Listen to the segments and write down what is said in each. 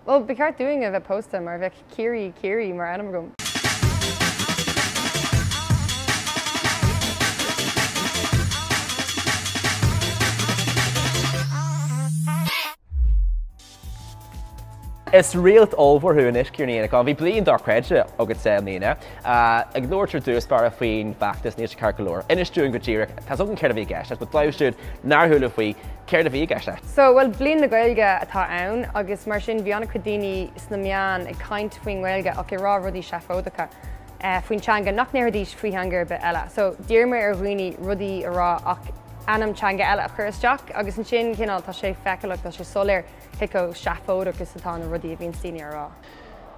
Bhuel, ba cheart dúinn a bheith pósta mar bheadh Ciarraí Ciarraí mar ainm agam. Is réalt ollmhór thú anois, Ciara Ní Éanacháin. Bhí bliain dochreidte agatsa i mbliana. Ag labhairt ar dtús báire faoin bhfeachtas Níl sé ceart go leor. Inis dúinn go díreach, tá 's againn céard a bhí i gceist leis, but dóibh siúd nár chuala faoi, céard a bhí i gceist leis? So, bhuel, Bliain na Gaeilge atá ann agus mar sin bhí an-chuid daoine sna meáin ag caint faoin nGaeilge ach ag rá rudaí seafóideacha faoin teanga nach ndéarfaidís faoi theanga ar bith eile. So, d'iarr mé ar dhaoine rudaí a rá ach ainm teanga eile a chur isteach agus ansin cineál tá sé feiceálach, tá sé soiléir cé chomh seafóideach is atá na rudaí a bhíonns daoine a rá.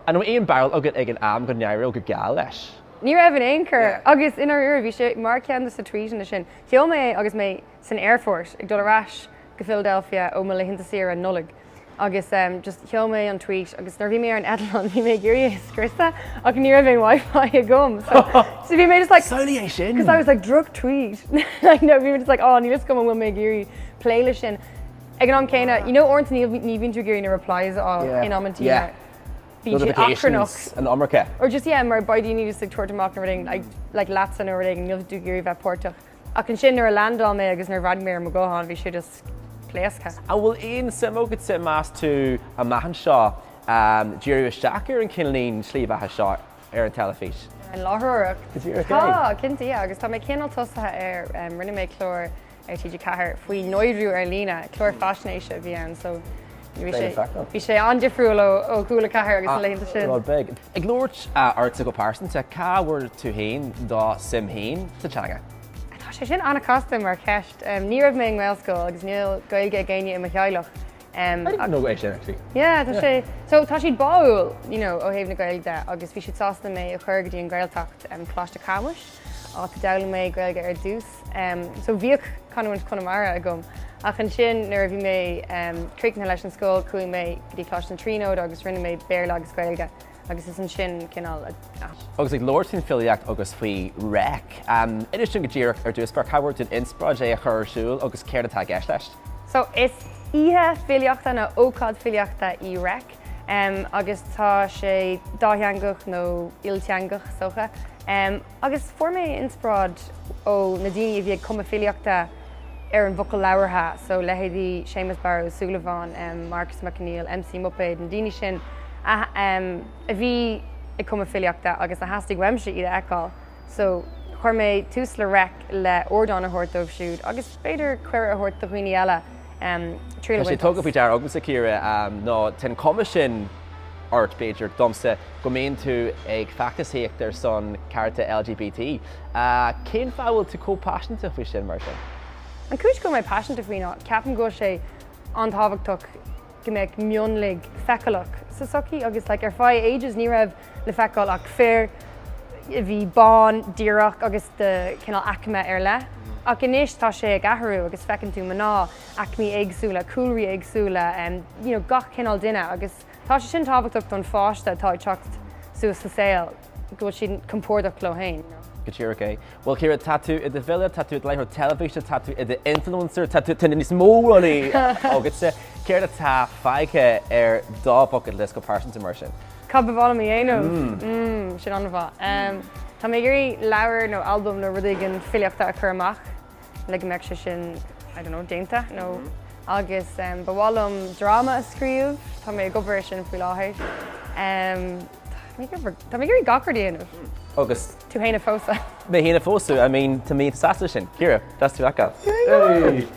An raibh aon bharúil agat ag an am go n-éireodh go geal leis? Ní raibh in aon chor agus i ndáiríre bhí sé mar cheann de na tweetanna sin. Sheol mé é agus mé san aerfort ag dul ar ais go Philadelphia ó mo laethanta saoire Nollag agus just sheol mé an tweet agus nuair a bhí mé ar an eitleán bhí mé ag iarraidh é a scriosadh ach ní raibh aon wifi agam so so bhí mé just like Samhlaigh é sin! Because I was like droch-tweet like no bhí mé just like oh níl fhios agam an bhfuil mé ag iarraidh plé leis sin. Ag an am céanna you know uaireanta ní ní bhíonn tú ag iarraidh na replies a fháil in amantaí Yeah. mar bíonn siad achrannach. Notifications an iomarca. Or just yeah mar beidh daoine just ag tabhairt amach nó rud éigin like like leatsa nó rud éigin níl tú ag iarraidh bheith páirteach. Ach ansin nuair a landáil mé agus nuair a bhreathnaigh mé ar mo ghuthán bhí sé just pléasctha. An bhfuil aon suim agatsa meas tú amach anseo díriú isteach ar an cineáilín slí bheatha seo ar an teilifís? Ar an láithreoireacht? Go díreach é. Tá, cinnte, yeah, agus tá mé cineál tosaithe air, rinne mé clár ar TG4 faoi náiriú ar líne, clár faisnéise a bhí ann so bhí sé, bhí sé an-difriúil ó Cúla 4 agus na laethanta sin. Rud beag. Ag labhairt ortsa go pearsanta, cá bhfuair tú féin do suim féin sa teanga? Tá sé sin an-chasta mar cheist. Ní raibh mé i nGaelscoil agus níl Gaeilge ag éinne i mo theaghlach. I didn't know é sin actually. Yeah, tá sé, so tá siad báúil, you know, ó thaobh na Gaeilge de agus bhí siad sásta mé a chur go dtí an Ghaeltacht, Coláiste Chamuis, áit a d'fhoghlaim mé Gaeilge ar dtús. So bhíodh canúint Chonamara agam ach ansin nuair a bhí mé críochnaithe leis an scoil chuaigh mé go dtí Coláiste na Tríonóide agus rinne mé Béarla agus Gaeilge agus is ansin cineál a. Agus ag labhairt faoin filíocht agus faoi Reic, inis dúinn go díreach ar dtús báire cá bhfuair tú an inspioráid é a chur ar siúl agus céard atá i gceist leis? So is oíche filíochta nó ócáid filíochta í Reic agus tá sé dátheangach nó ilteangach is dócha. Agus fuair mé inspioráid ó na daoine a bhí ag cumadh filíochta ar an bhfocal labhartha, so leithéidí Séamus Barra Ó Súilleabháin, Marcus Mac Conghail, MC Muipéad, na daoine sin a a bhí ag cumadh filíochta agus a theastaigh uaimse iad a fheiceáil. So chuir mé tús le Reic le ardán a thabhairt dóibh siúd agus b'fhéidir cuireadh a thabhairt do dhaoine eile triail a Tá sé bhaint tugtha as. faoi deara agamsa, Ciara, nó tá an cuma sin ort, b'fhéidir, domsa, go mbíonn tú ag feachtasaíocht ar son cearta LGBT. Cén fáth a bhfuil tú chomh paiseanta faoi sin, mar sin? An chúis go bhfuil mé paiseanta faoi ná ceapaim go bhfuil sé an-tábhachtach go mbeadh mionlaigh feiceálach sa tsochaí agus like ar feadh ages ní raibh le feiceáil ach fir a bhí bán, díreach agus de chineál aicme ar leith. Ach anois tá sé ag athrú agus feiceann tú mná, aicmí éagsúla, cúlraí éagsúla, you know gach cineál duine agus Tá sé sin tábhachtach don pháiste atá ag teacht suas sa saol, go bhfuil siad compordach leo féin. Go díreach é. Bhuel, Ciara, tá tú i do fhile, tá tú i do láithreoir teilifíse, tá tú i d'influencer, tá tú, tá níos mó rudaí agatsa. Céard atá fágtha ar do bucket list go pearsanta mar sin? Cad ba mhaith liom a dhéanamh? Mm, sin an-mhaith. Tá mé ag iarraidh leabhar nó albam nó rud éigin filíochta a chur amach. le go mbeadh sé sin, I don't know, déanta nó agus ba mhaith liom dráma a scríobh, tá mé ag obair ar sin faoi láthair. Tá mé ag iarraidh gach rud a dhéanamh. Agus. Tú féin a phósadh. Mé féin a phósadh, I mean, tá mé sásta sin. Ciara, deas tú a fheiceáil.